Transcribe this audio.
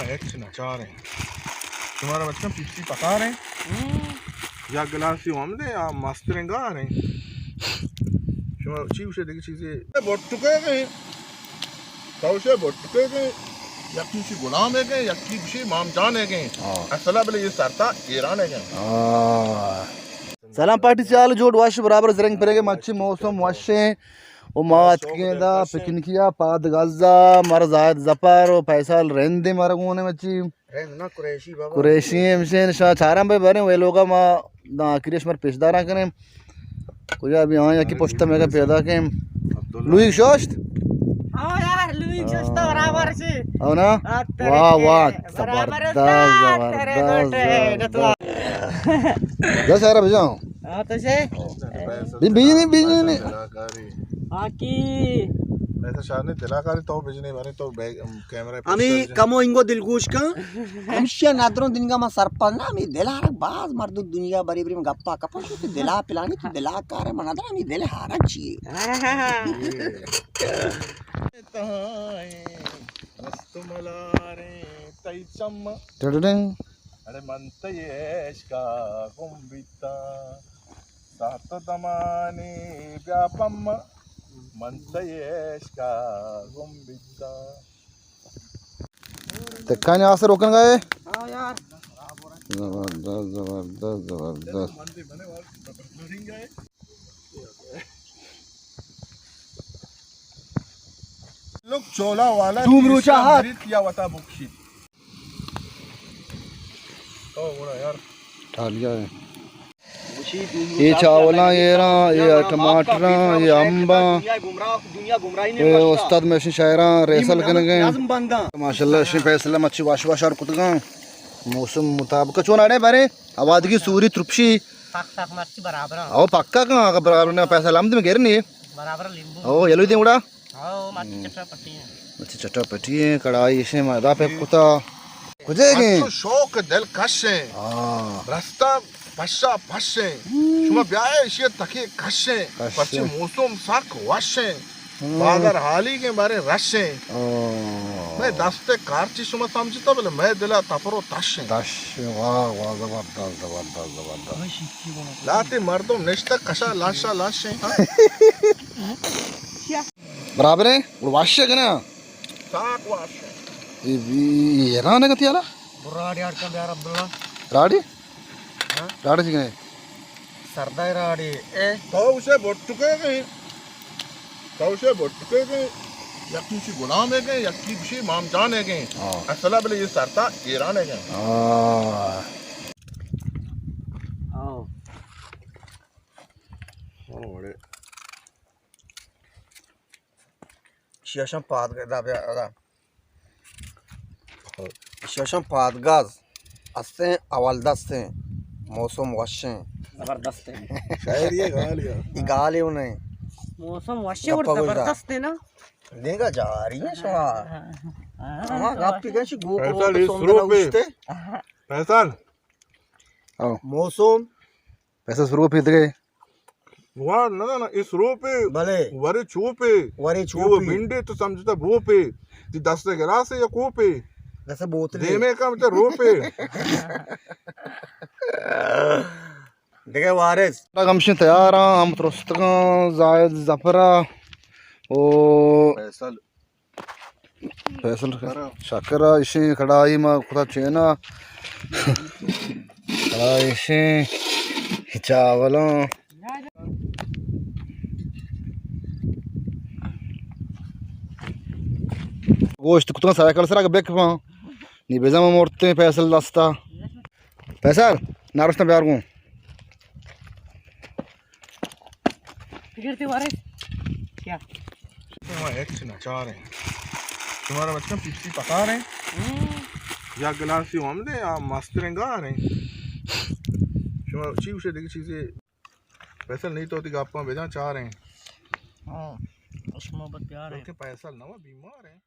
ہچ نچاریں۔ شمارا بچکاں پیپسی پکاریں۔ ہم۔ یک گلاسی ہم دے، آ مستریں گاریں۔ شما چی گوشے دگہ چیزے؟ بٹکے گئے۔ تو گوشے بٹکے گئے۔ یکی گوشی غلام ہے گئے، یکی گوشی مام جان ہے گئے۔ ہاں۔ اصلا بلے یہ سرتا ایران ہے گئے۔ ہاں۔ سلام پارٹی، چے حال؟ جوڑ وش برابر زرنگ پرے گئے، مچی موسم وشیں۔ و ما اتکیں دا پکنکیا پاد گزا، مر زاہد ظفر و فیصل رند مر گونے مچی۔ رند نا قریشی بابا۔ قریشی ہمشین شاہ چارم بے بریں وے لوگا ما دا آخری شمر پیش دارا کنیں۔ کجا بھی آں یکی پشت میں پیدا کیں۔ عبداللہ۔ لوئی شوشت؟ ہاں یار، لوئی شوشت برابر سی۔ او نا؟ ہاں، تیرے واہ، واہ، برابر زبردست، استاد، تیرے زبردست، دوٹے، زبردست۔ دس یار بجاؤ۔ ہاں، تو سے؟ بی-، بیجنے، بیجنے۔ آکی۔ پیسہ شاہ نے دلا کاری تو بجنے بارے تو بیگ، ام، کیمرہ پہ ہمیں شاہ جن۔ کمو انگو دلگوش کن۔ ہمشیا ندروں دنگا ما سرپد نہ، ہمیں دل ہرک باز مردم دنیا بری بریم گپا کپا شو تو دلا پلانی تو دلا کار ہے، من ندر ہمیں دل ہرک چیے۔ تہائیں مست ملاریں تئی چم۔ ٹڈڈنگ۔ اڑے من تئی عشقا گم بیتاں، ساعت و دمانے بیا پما، من تئی عشقا گم بیتاں۔ تکانی آسر روکن گئے۔ ہاں یار۔ زبردست، زبردست، زبردست۔ لوگ چولا والا دوم روچا ہات۔ یا وتا بکشیت۔ او گڑا یار۔ ٹالیا ہے۔ اے چاولاں ایراں، اے ٹماٹراں، اے امباں۔ اے استاد میں اشی شاعراں ریسل کنگے۔ ماشاءاللہ، اشی فیصلہ مچی واش واش اور کتگاں۔ موسم مطابق چون اڑے بارے؟ آوادگی سوری ترپشی۔ سخت سخت مرچی برابر۔ او پکا کن، اگر برابر نہ پیسہ لم دے گرنی۔ برابر لیمبو۔ او یلو دے گڑا۔ ہاں، مرچی چٹا پٹی ہیں۔ مرچی چٹا پٹی ہیں، کڑائی اسے ما دا پہ کتا۔ کجے گئے؟ مرچو شوق دل کش ہیں۔ ہاں۔ رستہ پشا پش ہیں۔ شما بیائے اشی تکی کش ہیں۔ کش ہیں۔ پرچی موسم سک وش ہیں۔ ہاں۔ بازار حالی کے بارے رش ہیں۔ او۔ میں دست کار چی شما سمجھتا بلے میں دلا تپرو تش ہیں۔ تش، واہ، واہ، زبردست، زبردست، زبردست۔ لاتے مردم نشتہ کشا لاشا لاش ہیں۔ برابر ہیں؟ گڑا واش ہے کہ نا؟ ساک واش ہے۔ اے، اے، اے ایران ہے کتی والا؟ راڑی آڑ کن بیار عبداللہ۔ راڑی؟ ہاں؟ راڑی چی کنے؟ سردہ راڑی، اے۔ تو اسے بٹکے گئے۔ تو اسے بٹکے گئے۔ یکی اسی غلام ہے گئے، یکی اسی مام جان ہے گئے۔ ہاں۔ اصلا بلے یہ سرتا ایران ہے گئے۔ ہاں۔ ہاں۔ ہاں، بڑے۔ شیشم پادگاز دا بیا، دا۔ شیشم پادگاز استیں، اول دستیں، موسم وشیں۔ زبردست ہے۔ شاعری ہے، گال گیا۔ یہ گال ہے انہیں۔ موسم وشیں اور گپا گوش دا۔ زبردست ہے نا۔ دیگا جاری ہے شما۔ ہاں، ہاں، ہاں، ہاں، گپ کی کہیں گو کو فیصل، اس سمجھ نہ روپے۔ اٹھتے۔ فیصل۔ او۔ موسم۔ فیصل سروپی دگے۔ وار نہ، نہ، نہ، اس روپے۔ بلے۔ ورے چوپے۔ ورے یہ وہ چوپے۔ بنڈے تو سمجھتا بوپے۔ دی دست گلاس ہے یا کوپے؟ دست بوتلے۔ دیمے کا مجھے روپے۔ دگے وارث۔ ہمشن تیار ہیں، ہم ترستگاں، زاہد ظفرا۔ او۔ فیصل۔ فیصل شکر۔ شکر ءَ اشیں کڑائی ما کتا چینا۔ کڑائی اشیں چاولاں۔ گوشت کتوں سائیکل سرا بک پاں۔ نی بزاں ما مرتیں فیصل دستا۔ فیصل، نارشتہ بیار گوں۔ گرتے وارث۔ کیا؟ ما ہچ نہ چاریں۔ شمارا بچکاں پیپسی پکاریں۔ ہم۔ یا گلاسی ہم دے، یا مستریں گاریں۔ شما چی گوشے دگہ چیزے؟ فیصل نہیں تو تی گپاں بجاں چاریں۔ ہاں، اس محبت پیار ہے۔ بلکہ فیصل نہ ہوا بیمار ہیں۔